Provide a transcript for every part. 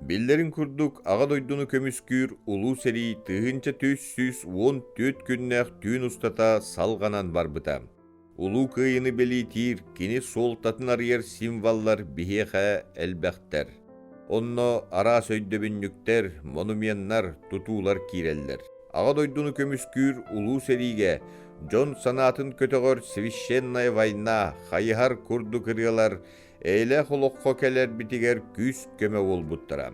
Биллэрин курдук, Аҕа дойдуну көмүскүүр Улуу сэрии 1414 күннээх түүн устата салҕанан барбыта. Улуу Кыайыыны бэлиэтиир, кини суолтатын арыйар символлар биһиэхэ элбэхтэр. Онно араас өйдөбүнньүктэр, монуменнар, тутуулар киирэллэр. Аҕа дойдуну көмүскүүр Улуу сэриигэ дьон санаатын көтөҕөр «Священная война», «Хайыһар» курдук ырыалар эйэлээх олоххо кэлэрбитигэр күүс-көмө буолбуттара.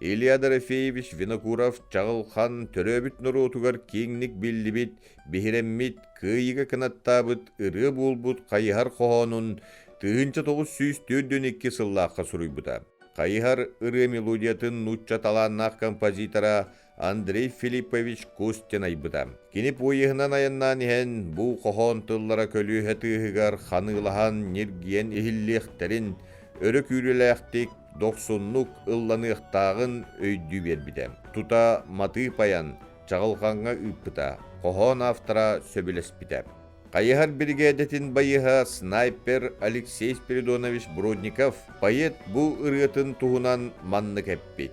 Илья Дорофеевич Винокуров Чаҕылхан төрөөбүт норуотугар киэҥник биллибит, биһирэммит, кыайыыга кынаттаабыт ырыа буолбут хайыһар хоһоонун 1942 сыллаахха суруйбута. Хайыһар ырыа мелодиятын нуучча талааннаах композитора Андрей Филиппович Костин айбыта. Кини поеһынан айаннаан иһэн, бу хоһоон тыллара көлүөһэ тыаһыгар ханыылаһан ньиргийэн иһиллиэхтэрин, өрө күүрүүлээхтик, дохсуннук ылланыахтааҕын өйдүү биэрбитэ. Тута матыып айан, чаҕылҕаҥҥа ыыппыта, хоһоон автора сөбүлэспитэ. Хайыһар биригээдэтин байыһа снайпер Алексей Спиридонович Бродников поэт бу ырыатын туһунан маннык эппит.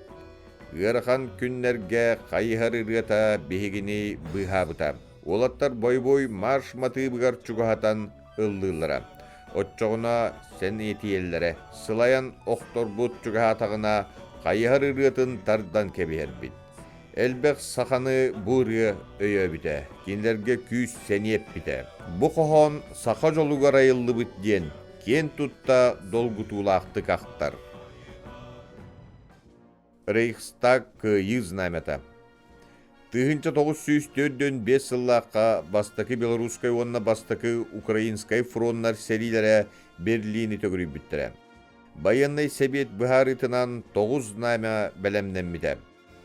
Ыарахан күннэргэ хайыһар ырыата биһигини быыһаабыта. Уолаттар бойобуой марш матыыбыгар чугаһатан ыллыыллара. Оччоҕуна сэниэтийэллэрэ. Сылайан охторбут чугаһаатаҕына хайыһар ырыатын тардан кэбиһэрбит. Элбэх саханы бу ырыа өйөөбүтэ, кинилэргэ күүс сэниэ эппитэ. Бу хоһоон саха дьолугар айыллыбыт диэн киэн тутта долгутуулаахтык ахтар. Рейхстаг Кыайыы знамята 1945 сыллаахха бастакы Белорусскай уонна бастакы Украинскай фроннар сэриилэрэ Берлини төгүрүйбүттэрэ. Байыаннай сэбиэт быһаарыытынан тоҕус знамя бэлэмнэммитэ.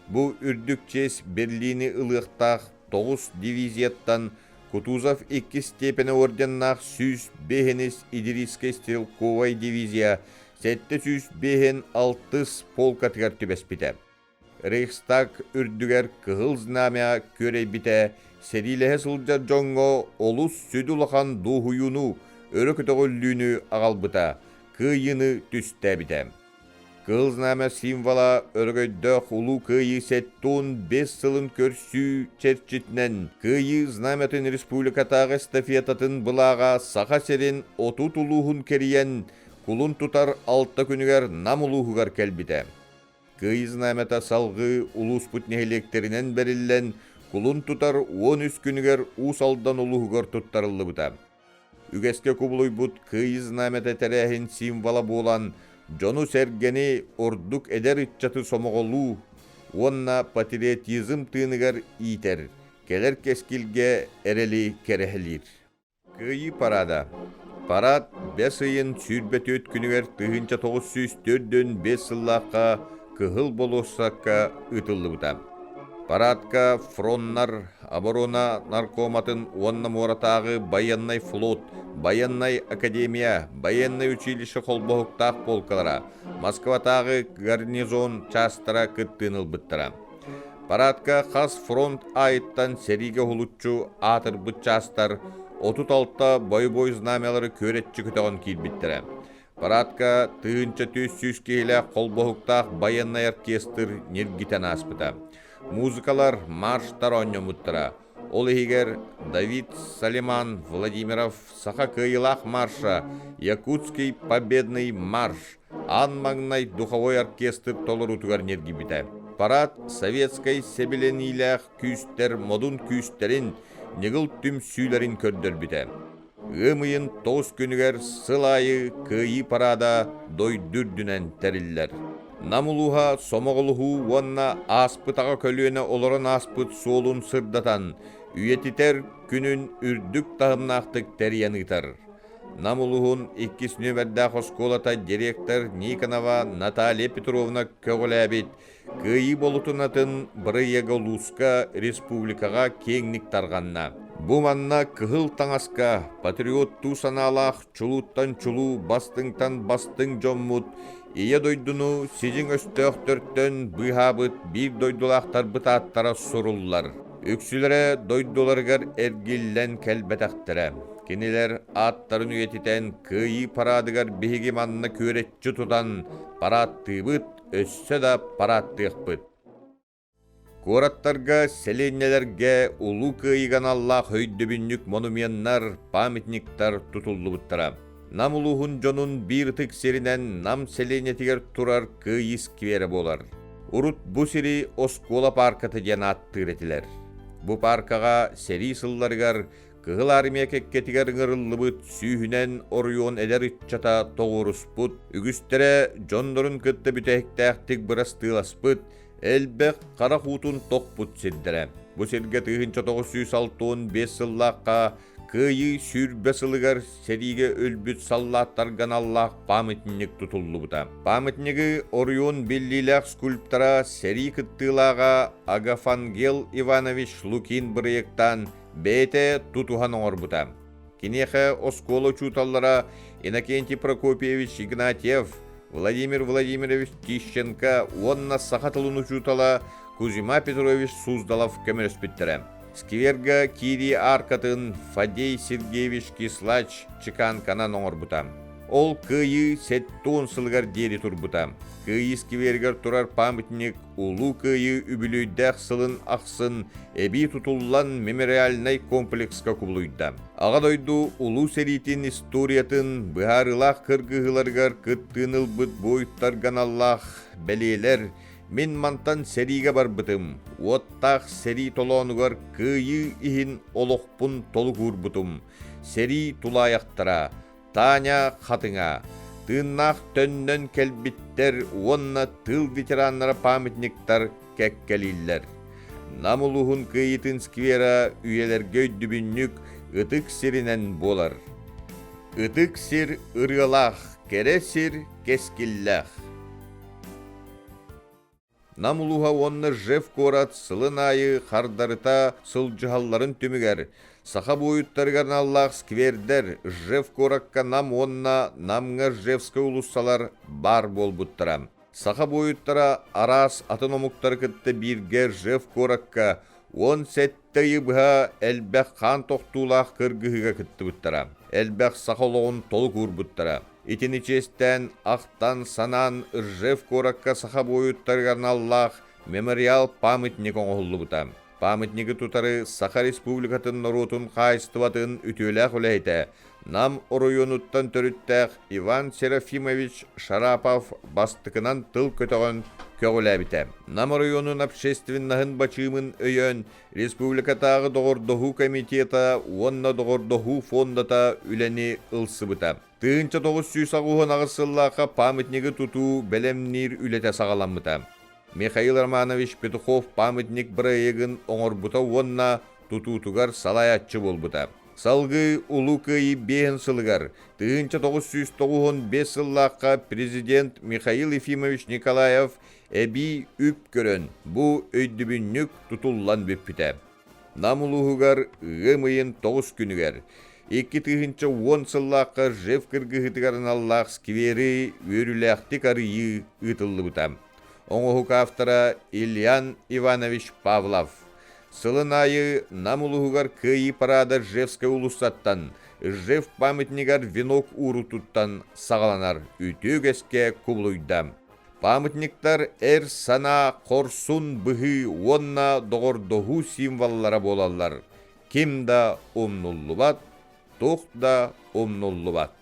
Бу үрдүк чиэс Берлини ылыахтаах тоҕус дивизияттан Кутузов иккис степени орденнаах 105 Идирийскэй стрелковай дивизия 756 полкатыгар түбэспитэ. Рейхстаг үрдүгэр Кыһыл Знамя күөрэйбитэ сэриилэһэ сылдьар дьоҥҥо олус сүдү улахан дуоһуйууну, өрө көтөҕүллүүнү аҕалбыта, кыайыыны түстээбитэ. Кыһыл Знамя символа өрөгөйдөөх Улуу Кыайыы 75 сылын көрсүү чэрчитинэн Кыайыы Знамятын республикатааҕы эстафетатын былааҕа Саха сирин 30 улууһун кэрийэн кулун тутар алта күнүгэр Нам улууһугар кэлбитэ. Кыайыы знамята салҕыы улууспут нэһилиэктэринэн бэриллэн, кулун тутар 13 күнүгэр Уус Алдан улууһугар туттарыллыбыта. Үгэскэ кубулуйбут Кыайыы знамята тэрээһин символа буолан, дьону-сэргэни, ордук эдэр ыччаты сомоҕолуу уонна патриотизм тыыныгар иитэр, кэлэр кэскилгэ эрэли кэрэһэлиир. Кыайыы параада. Парад бэс ыйын 24 күнүгэр 1945 сыллаахха Кыһыл болуоссакка ыытыллыбыта. Парадка фроннар, оборона наркоматын уонна муоратааҕы байыаннай флот, байыаннай академия, байыаннай училище холбоһуктаах полкалара, Москватааҕы гарнизон чаастара кыттыыны ылбыттара. Парадка хас фронт аайыттан сэриигэ уһулуччу аатырбыт чаастар 36 бойобуой знамялары күөрэччи көтөҕөн киирбиттэрэ. Парадка 1400 киһилээх холбоһуктаах байыаннай оркестр ньиргитэн ааспыта. Музыкалар, марштар оонньоммуттара. Ол иһигэр Давид Салиман Владимиров «Саха кыайыылаах марша», «Якутский победный марш» аан маҥнай духовой оркестр толоруутугар ньиргийбитэ. Парад советскай сэбилэниилээх күүстэр модун күүстэрин, ньыгыл түмсүүлэрин көрдөрбүтэ. Ыам ыйын тоҕус күнүгэр сыл аайы Кыайыы параада дойду үрдүнэн тэриллэр. Нам улууһа сомоҕолоһуу уонна ааспыт аҕа көлүөнэ олорон ааспыт суолун сырдатан, үйэтитэр күнүн үрдүк таһымнаахтык тэрийэн ыытар. Нам улууһун иккис нүөмэрдээх оскуолата директор Никонова Наталья Петровна көҕүлээбит Кыайыы болутунатын бырайыага улууска, республикаҕа киэҥник тарҕанна. Бу манна кыһыл таҥаска патриоттуу санаалаах чулууттан чулуу, бастыҥтан бастыҥ дьоммут Ийэ дойдуну сидьиҥ өстөөхтөртөн быыһаабыт биир дойдулаахтарбыт ааттара суруллар. Үксүлэрэ дойдуларыгар эргиллэн кэлбэтэхтэрэ. Кинилэр ааттарын үйэтитэн Кыайыы параадыгар биһиги манна күөрэччи тутан параадтыыбыт, өссө да парааттыахпыт. Куораттарга, сэлиэнньэлэргэ Улуу Кыайыыга аналлаах өйдөбүнньүк монуменнар, памятниктар тутуллубуттара. Нам улууһун дьонун биир ытык сиринэн Нам сэлиэнньэтигэр турар Кыайыы скверэ буолар. Урут бу сири оскуола паарката диэн ааттыыр этилэр. Бу пааркаҕа сэрии сылларыгар Кыһыл Армия кэккэтигэр ыҥырыллыбыт сүүһүнэн оройуон эдэр ыччата тоҕуоруспут, үгүстэрэ дьоннорун кытта бүтэһиктээхтик бырастыыласпыт, элбэх харах уутун тохпут сирдэрэ. Бу сиргэ 1965 сыллаахха Кыайыы 20 сылыгар сэриигэ өлбүт саллааттарга аналлаах памятник тутуллубута. Памятнигы оройуон биллиилээх скульптора сэрии кыттыылааҕа Агафангел Иванович Лукин бырайыактаан бэйэтэ тутуһан оҥорбута. Киниэхэ оскуола учууталлара Иннокентий Прокопьевич Игнатьев, Владимир Владимирович Тищенко уонна саха тылын учуутала Кузьма Петрович Суздалов көмөлөспүттэрэ. Сквергэ киирии ааркатын Фадей Сергеевич Кислач чеканканан оҥорбута. Ол Кыайыы 70 сылыгар диэри турбута. Кыайыы скверигэр турар памятник Улуу Кыайыы үбүлүөйдээх сылын ахсын эбии тутуллан мемориальнай комплекска кубулуйда. Аҕа дойду Улуу сэриитин историятын быһаарыылаах кыргыһыыларыгар кыттыыны ылбыт буойуттарга аналлаах бэлиэлэр «Мин мантан сэриигэ барбытым, уоттаах сэрии толоонугар кыайыы иһин олохпун толук уурбутум, сэрии тулаайахтара, Таня Хатыҥа, тыыннаах төннөн кэлбиттэр уонна тыыл ветераннара памятниктар кэккэлииллэр. Нам улууһун Кыайыытын сквера үйэлэргэ өйдөбүнньүк ытык сиринэн буолар. Ытык сир ырыалаах, кэрэ сир кэскиллээх. Нам улууһа уонна Ржев куорат сылын аайы хардарыта сылдьыһалларын түмүгэр саха буойуттарыгар аналлаах сквердэр Ржев куоракка Нам уонна Намҥа Ржевскай уулуссалар баар буолбуттара. Саха буойуттара араас атын омуктары кытта бииргэ Ржев куоракка 17 ыйы быһа элбэх хаан тохтуулаах кыргыһыыга кыттыбыттара. Элбэх саха олоҕун толук уурбуттара. Итини чиэстээн, ахтан-санаан Ржев куоракка саха буойуттарыгар аналлаах мемориал памятник оҥоһуллубута. Памятнигы тутары Саха Республикатын норуотун хаһаайыстыбатын үтүөлээх үлэһитэ, Нам оройуонуттан төрүттээх Иван Серафимович Шарапов бастакынан тыл көтөҕөн көҕүлээбитэ. Нам оройуонун общественноһын бачыымын өйөөн Республикатааҕы доҕордоһуу комитета уонна доҕордоһуу фондата үлэни ылсыбыта. 1988 сыллаахха памятнигы тутуу бэлэмниир үлэтэ саҕаламмыта. Михаил Романович Петухов памятник бырайыагын оҥорбута уонна тутуутугар салайааччы буолбута. Салгыы Улуу Кыайыы биэһин сылыгар 1995 сыллаахха президент Михаил Ефимович Николаев эбии үп көрөн, бу өйдөбүнньүк тутуллан бүппүтэ. Нам улууһугар ыам ыйын 9 күнүгэр 2010 сыллаахха Ржев кыргыһыытыгар аналлаах сквери үөрүүлээхтик арыйыы ыытыллыбыта. Оҥоһук автора Ильян Иванович Павлов. Сылын аайы Нам улууһугар Кыайыы параада Ржевскай уулуссаттан, Ржев памятнигар венок уурутуттан саҕаланар үтүө үгэскэ кубулуйда. Памятниктар эр санаа, хорсун быһыы уонна доҕордоһуу символлара буолаллар. Ким да умнуллубат, туох да умнуллубат.